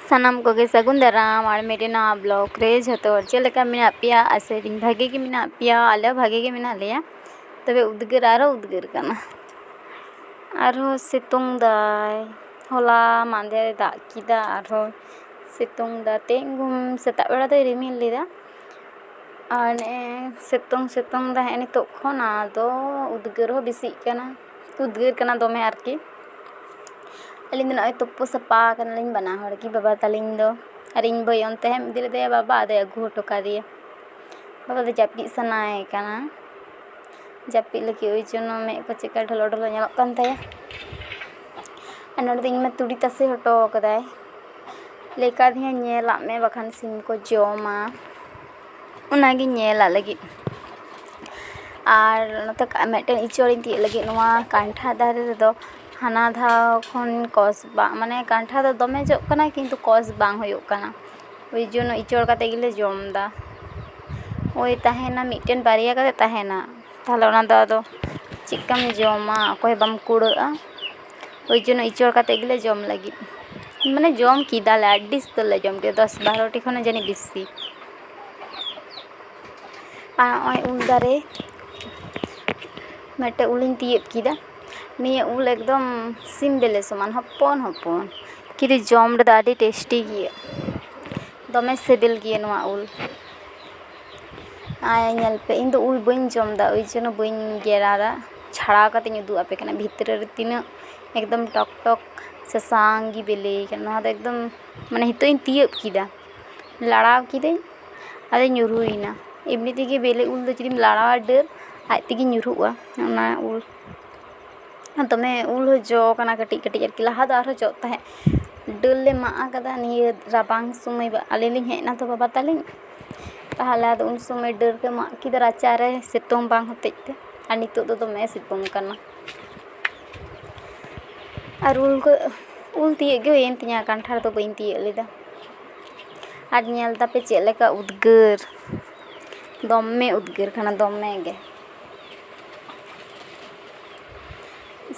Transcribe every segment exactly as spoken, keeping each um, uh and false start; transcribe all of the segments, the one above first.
ᱥᱟᱱᱟᱢ ᱠᱚᱜᱮ ᱥᱟᱹᱜᱩᱱ ᱫᱟᱨᱟᱢ ᱟᱨ ᱢᱤᱫᱴᱮᱱ ᱱᱟᱣᱟ ᱵᱞᱚᱜ ᱨᱮ᱾ ᱡᱷᱚᱛᱚ ᱦᱚᱲ ᱪᱮᱫ ᱞᱮᱠᱟ ᱢᱮᱱᱟᱜ ᱯᱮᱭᱟ? ᱟᱥᱟᱭᱫᱟᱹᱧ ᱵᱷᱟᱜᱮ ᱜᱮ ᱢᱮᱱᱟᱜ ᱯᱮᱭᱟ, ᱟᱞᱮ ᱦᱚᱸ ᱵᱷᱟᱜᱮ ᱜᱮ ᱢᱮᱱᱟᱜ ᱞᱮᱭᱟ᱾ ᱛᱚᱵᱮ ᱩᱫᱽᱜᱟᱹᱨ ᱟᱨᱦᱚᱸ ᱩᱫᱽᱜᱟᱹᱨ ᱠᱟᱱᱟ, ᱟᱨᱦᱚᱸ ᱥᱤᱛᱩᱝ ᱫᱟᱭ᱾ ᱦᱚᱞᱟ ᱢᱟᱸᱫᱷᱮᱨ ᱫᱟᱜ ᱠᱮᱫᱟ, ᱟᱨᱦᱚᱸ ᱥᱤᱛᱩᱝ ᱫᱟ᱾ ᱛᱮᱦᱮᱧ ᱜᱩᱢ ᱥᱮᱛᱟᱜ ᱵᱮᱲᱟ ᱫᱚᱭ ᱨᱤᱢᱤᱞ ᱞᱮᱫᱟ, ᱟᱨ ᱱᱮᱜᱼᱮ ᱥᱤᱛᱩᱝ ᱥᱤᱛᱩᱝ ᱫᱟ ᱦᱮᱸ ᱱᱤᱛᱚᱜ ᱠᱷᱚᱱ᱾ ᱟᱫᱚ ᱩᱫᱽᱜᱟᱹᱨ ᱦᱚᱸ ᱵᱮᱥᱤᱜ ᱠᱟᱱᱟ, ᱩᱫᱽᱜᱟᱹᱨ ᱠᱟᱱᱟ ᱫᱚᱢᱮ ᱟᱨᱠᱤ᱾ ᱟᱹᱞᱤᱧ ᱫᱚ ᱱᱚᱜᱼᱚᱭ ᱛᱩᱯᱩ ᱥᱟᱯᱷᱟ ᱠᱟᱱᱟᱞᱤᱧ ᱵᱟᱱᱟ ᱦᱚᱲ ᱜᱮ, ᱵᱟᱵᱟ ᱛᱟᱹᱞᱤᱧ ᱫᱚ᱾ ᱟᱨ ᱤᱧ ᱵᱷᱟᱹᱭ ᱚᱱᱛᱮ ᱦᱮᱡ ᱤᱫᱤ ᱞᱮᱫᱮᱭᱟ ᱵᱟᱵᱟ, ᱟᱫᱚᱭ ᱟᱹᱜᱩ ᱦᱚᱴᱚ ᱠᱟᱫᱮᱭᱟ᱾ ᱵᱟᱵᱟ ᱫᱚ ᱡᱟᱹᱯᱤᱫ ᱥᱟᱱᱟᱭᱮ ᱠᱟᱱᱟ, ᱡᱟᱹᱯᱤᱫ ᱞᱟᱹᱜᱤᱫ᱾ ᱳᱭ ᱡᱚᱱᱱᱚ ᱢᱮᱫ ᱠᱚ ᱪᱮᱫᱠᱟ ᱰᱷᱚᱞᱚ ᱰᱷᱚᱞᱚ ᱧᱮᱞᱚᱜ ᱠᱟᱱ ᱛᱟᱭᱟ᱾ ᱟᱨ ᱱᱚᱰᱮ ᱫᱚ ᱤᱧ ᱢᱟ ᱛᱩᱲᱤ ᱛᱟᱥᱮ ᱦᱚᱴᱚ ᱠᱟᱫᱟᱭ, ᱞᱟᱹᱭ ᱠᱟᱫᱤᱧᱟ ᱧᱮᱞᱟᱜ ᱢᱮ, ᱵᱟᱠᱷᱟᱱ ᱥᱤᱢ ᱠᱚ ᱡᱚᱢᱟ᱾ ᱚᱱᱟᱜᱤᱧ ᱧᱮᱞᱟᱜ ᱞᱟᱹᱜᱤᱫ᱾ ᱟᱨ ᱱᱚᱛᱮ ᱠᱟ-, ᱢᱤᱫᱴᱮᱱ ᱤᱪᱚᱲᱤᱧ ᱛᱤᱭᱳᱜ ᱞᱟᱹᱜᱤᱫ᱾ ᱱᱚᱣᱟ ᱠᱟᱱᱴᱷᱟ ᱫᱟᱨᱮ ᱨᱮᱫᱚ ᱦᱟᱱᱟ ᱫᱷᱟᱣ ᱠᱷᱚᱱ ᱠᱚᱥ ᱵᱟᱝ, ᱢᱟᱱᱮ ᱠᱟᱱᱴᱷᱟ ᱫᱚ ᱫᱚᱢᱮ ᱡᱚᱜ ᱠᱟᱱᱟ, ᱠᱤᱱᱛᱩ ᱠᱚᱥ ᱵᱟᱝ ᱦᱩᱭᱩᱜ ᱠᱟᱱᱟ᱾ ᱳᱭ ᱡᱚᱱᱱᱚ ᱤᱪᱚᱲ ᱠᱟᱛᱮ ᱜᱮᱞᱮ ᱡᱚᱢ ᱮᱫᱟ᱾ ᱳᱭ ᱛᱟᱦᱮᱱᱟ ᱢᱤᱫᱴᱮᱱ ᱵᱟᱨᱭᱟ ᱠᱟᱛᱮ ᱛᱟᱦᱮᱱᱟ, ᱛᱟᱦᱞᱮ ᱚᱱᱟ ᱫᱚ ᱟᱫᱚ ᱪᱮᱫ ᱠᱟᱢ ᱡᱚᱢᱟ, ᱚᱠᱚᱭ ᱦᱚᱸ ᱵᱟᱢ ᱠᱩᱲᱟᱹᱜᱼᱟ᱾ ᱳᱭ ᱡᱚᱱᱱᱚ ᱤᱪᱚᱲ ᱠᱟᱛᱮ ᱜᱮᱞᱮ ᱡᱚᱢ ᱞᱟᱹᱜᱤᱫ, ᱢᱟᱱᱮ ᱡᱚᱢ ᱠᱮᱫᱟᱞᱮ, ᱟᱹᱰᱤ ᱩᱥᱛᱟᱹᱨ ᱞᱮ ᱡᱚᱢ ᱠᱮᱫᱟ, ᱫᱚᱥ ᱵᱟᱨᱚᱴᱤ ᱠᱷᱚᱱ ᱦᱚᱸ ᱡᱟᱹᱱᱤᱡ ᱵᱮᱥᱤ᱾ ᱟᱨ ᱱᱚᱜᱼᱚᱭ ᱩᱞ ᱫᱟᱨᱮ, ᱢᱤᱫᱴᱮᱡ ᱩᱞᱤᱧ ᱛᱤᱭᱳᱜ ᱠᱮᱫᱟ᱾ ᱱᱤᱭᱟᱹ ᱩᱞ ᱮᱠᱫᱚᱢ ᱥᱤᱢ ᱵᱤᱞᱤ ᱥᱚᱢᱟᱱ, ᱦᱚᱯᱚᱱ ᱦᱚᱯᱚᱱ, ᱠᱤᱱᱛᱩ ᱡᱚᱢ ᱨᱮᱫᱚ ᱟᱹᱰᱤ ᱴᱮᱥᱴᱤ ᱜᱮᱭᱟ, ᱫᱚᱢᱮ ᱥᱤᱵᱤᱞ ᱜᱮᱭᱟ ᱱᱚᱣᱟ ᱩᱞ᱾ ᱟᱨ ᱧᱮᱞ ᱯᱮ, ᱤᱧ ᱫᱚ ᱩᱞ ᱵᱟᱹᱧ ᱡᱚᱢ ᱮᱫᱟ, ᱳᱭ ᱡᱚᱱᱱᱚ ᱵᱟᱹᱧ ᱜᱮᱨ ᱮᱫᱟ᱾ ᱪᱷᱟᱲᱟᱣ ᱠᱟᱛᱮᱧ ᱩᱫᱩᱜ ᱟᱯᱮ ᱠᱟᱱᱟ, ᱵᱷᱤᱛᱨᱤ ᱨᱮ ᱛᱤᱱᱟᱹᱜ ᱮᱠᱫᱚᱢ ᱴᱚᱠ ᱴᱚᱠ ᱥᱟᱥᱟᱝ ᱜᱮ ᱵᱤᱞᱤ ᱠᱟᱱᱟ᱾ ᱱᱚᱣᱟ ᱫᱚ ᱮᱠᱫᱚᱢ, ᱢᱟᱱᱮ, ᱱᱤᱛᱚᱜ ᱤᱧ ᱛᱤᱭᱳᱜ ᱠᱮᱫᱟ, ᱞᱟᱲᱟᱣ ᱠᱤᱫᱟᱹᱧ, ᱟᱫᱚ ᱧᱩᱨᱦᱩᱭᱮᱱᱟ᱾ ᱮᱢᱱᱤ ᱛᱮᱜᱮ ᱵᱮᱞᱮ ᱩᱞ ᱫᱚ ᱡᱩᱫᱤᱢ ᱞᱟᱲᱟᱣᱟ ᱰᱟᱹᱨ, ᱟᱡ ᱛᱮᱜᱮ ᱧᱩᱨᱦᱩᱜᱼᱟ ᱚᱱᱟ ᱩᱞ᱾ ᱫᱚᱢᱮ ᱩᱞ ᱦᱚᱸ ᱡᱚ ᱠᱟᱱᱟ ᱠᱟᱹᱴᱤᱡ ᱠᱟᱹᱴᱤᱡ ᱟᱨᱠᱤ, ᱞᱟᱦᱟ ᱫᱚ ᱟᱨᱦᱚᱸ ᱡᱚᱜ ᱛᱟᱦᱮᱸᱫ᱾ ᱰᱟᱹᱨ ᱞᱮ ᱢᱟᱜ ᱟᱠᱟᱫᱟ ᱱᱤᱭᱟᱹ ᱨᱟᱵᱟᱝ ᱥᱚᱢᱚᱭ, ᱟᱞᱮ ᱞᱤᱧ ᱦᱮᱡ ᱮᱱᱟ ᱛᱚ ᱵᱟᱵᱟ ᱛᱟᱹᱞᱤᱧ, ᱛᱟᱦᱚᱞᱮ ᱟᱫᱚ ᱩᱱ ᱥᱚᱢᱚᱭ ᱰᱟᱹᱨ ᱞᱮ ᱢᱟᱜ ᱠᱮᱫᱟ ᱨᱟᱪᱟᱨᱮ ᱥᱤᱛᱩᱝ ᱵᱟᱝ ᱦᱚᱛᱮᱡ ᱛᱮ, ᱟᱨ ᱱᱤᱛᱚᱜ ᱫᱚ ᱫᱚᱢᱮ ᱥᱤᱛᱩᱝ ᱠᱟᱱᱟ᱾ ᱟᱨ ᱩᱞ ᱠᱚ, ᱩᱞ ᱛᱤᱭᱳᱜ ᱜᱮ ᱦᱩᱭᱮᱱ ᱛᱤᱧᱟᱹ, ᱠᱟᱱᱴᱷᱟᱲ ᱫᱚ ᱵᱟᱹᱧ ᱛᱤᱭᱳᱜ ᱞᱮᱫᱟ᱾ ᱟᱨ ᱧᱮᱞ ᱛᱟᱯᱮ ᱪᱮᱫ ᱞᱮᱠᱟ ᱩᱫᱽᱜᱟᱹᱨ, ᱫᱚᱢᱮ ᱩᱫᱽᱜᱟᱹᱨ ᱠᱟᱱᱟ, ᱫᱚᱢᱮ ᱜᱮ᱾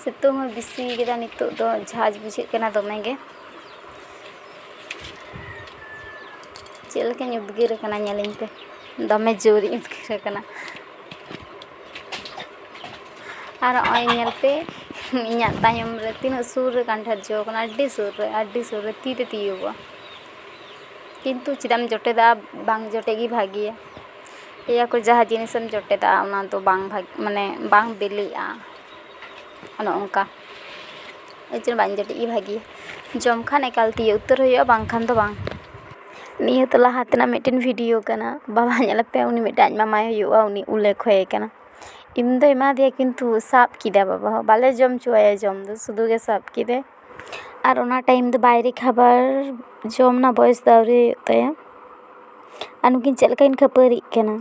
ᱥᱤᱛᱩᱝ ᱦᱚᱸ ᱵᱮᱥᱤ ᱠᱮᱫᱟ, ᱱᱤᱛᱚᱜ ᱫᱚ ᱡᱷᱟᱡᱽ ᱵᱩᱡᱷᱟᱹᱜ ᱠᱟᱱᱟ ᱫᱚᱢᱮ ᱜᱮ᱾ ᱪᱮᱫ ᱞᱮᱠᱟᱧ ᱩᱫᱽᱜᱟᱹᱨ ᱟᱠᱟᱱᱟ, ᱧᱮᱞᱤᱧ ᱯᱮ, ᱫᱚᱢᱮ ᱡᱳᱨᱤᱧ ᱩᱫᱽᱜᱟᱹᱨ ᱟᱠᱟᱱᱟ᱾ ᱟᱨ ᱱᱚᱜᱼᱚᱭ ᱧᱮᱞ ᱯᱮ, ᱤᱧᱟᱹᱜ ᱛᱟᱭᱚᱢ ᱨᱮ ᱛᱤᱱᱟᱹᱜ ᱥᱩᱨ ᱨᱮ ᱠᱟᱱᱴᱷᱟᱲ ᱡᱚ ᱠᱟᱱᱟ, ᱟᱹᱰᱤ ᱥᱩᱨ ᱨᱮ, ᱟᱹᱰᱤ ᱥᱩᱨ ᱨᱮ, ᱛᱤ ᱛᱮ ᱛᱤᱭᱳᱜᱚᱜᱼᱟ᱾ ᱠᱤᱱᱛᱩ ᱪᱮᱫᱟᱜ ᱮᱢ ᱡᱚᱴᱮᱫᱟ? ᱵᱟᱝ ᱡᱚᱴᱮᱫ ᱜᱮ ᱵᱷᱟᱜᱮᱭᱟ᱾ ᱞᱟᱹᱭᱟ ᱠᱚ ᱡᱟᱦᱟᱸ ᱡᱤᱱᱤᱥᱮᱢ ᱡᱚᱴᱮᱫᱟ, ᱚᱱᱟ ᱫᱚ ᱵᱟᱝ ᱵᱷᱟᱜᱮ, ᱢᱟᱱᱮ ᱵᱟᱝ ᱵᱤᱞᱤᱜᱼᱟ, ᱚᱱᱮ ᱚᱱᱠᱟ᱾ ᱮᱭ ᱡᱚᱱᱱᱚ ᱵᱟᱝ ᱡᱚᱴᱮᱫ ᱜᱮ ᱵᱷᱟᱜᱮᱭᱟ᱾ ᱡᱚᱢ ᱠᱷᱟᱱ ᱮᱠᱟᱞ ᱛᱤᱭᱳᱜ ᱩᱛᱟᱹᱨ ᱦᱩᱭᱩᱜᱼᱟ, ᱵᱟᱝᱠᱷᱟᱱ ᱫᱚ ᱵᱟᱝ᱾ ᱱᱤᱭᱟᱹ ᱛᱚ ᱞᱟᱦᱟ ᱛᱮᱱᱟᱜ ᱢᱤᱫᱴᱮᱱ ᱵᱷᱤᱰᱤᱭᱳ ᱠᱟᱱᱟ᱾ ᱵᱟᱵᱟ ᱧᱮᱞ ᱯᱮ, ᱩᱱᱤ ᱢᱤᱫᱴᱮᱱ ᱟᱡ ᱢᱟᱢᱟᱭ ᱦᱩᱭᱩᱜᱼᱟ, ᱩᱱᱤ ᱩᱞᱮ ᱠᱷᱚᱭᱮ ᱠᱟᱱᱟ᱾ ᱮᱢ ᱫᱚ ᱮᱢᱟ ᱫᱮᱭᱟ, ᱠᱤᱱᱛᱩ ᱥᱟᱵ ᱠᱮᱫᱟ ᱵᱟᱵᱟ ᱦᱚᱸ᱾ ᱵᱟᱞᱮ ᱡᱚᱢ ᱦᱚᱪᱚᱣᱟᱭᱟ ᱡᱚᱢ ᱫᱚ, ᱥᱩᱫᱷᱩ ᱜᱮ ᱥᱟᱵ ᱠᱮᱫᱟᱭ᱾ ᱟᱨ ᱚᱱᱟ ᱴᱟᱭᱤᱢ ᱫᱚ ᱵᱟᱭᱨᱮ ᱠᱷᱟᱵᱟᱨ ᱡᱚᱢ ᱨᱮᱱᱟᱜ ᱵᱚᱭᱮᱥ ᱫᱚ ᱟᱹᱣᱨᱤ ᱦᱩᱭᱩᱜ ᱛᱟᱭᱟ᱾ ᱟᱨ ᱱᱩᱠᱤᱱ ᱪᱮᱫ ᱞᱮᱠᱟ ᱠᱤᱱ ᱠᱷᱟᱹᱯᱟᱹᱨᱤᱜ ᱠᱟᱱᱟ᱾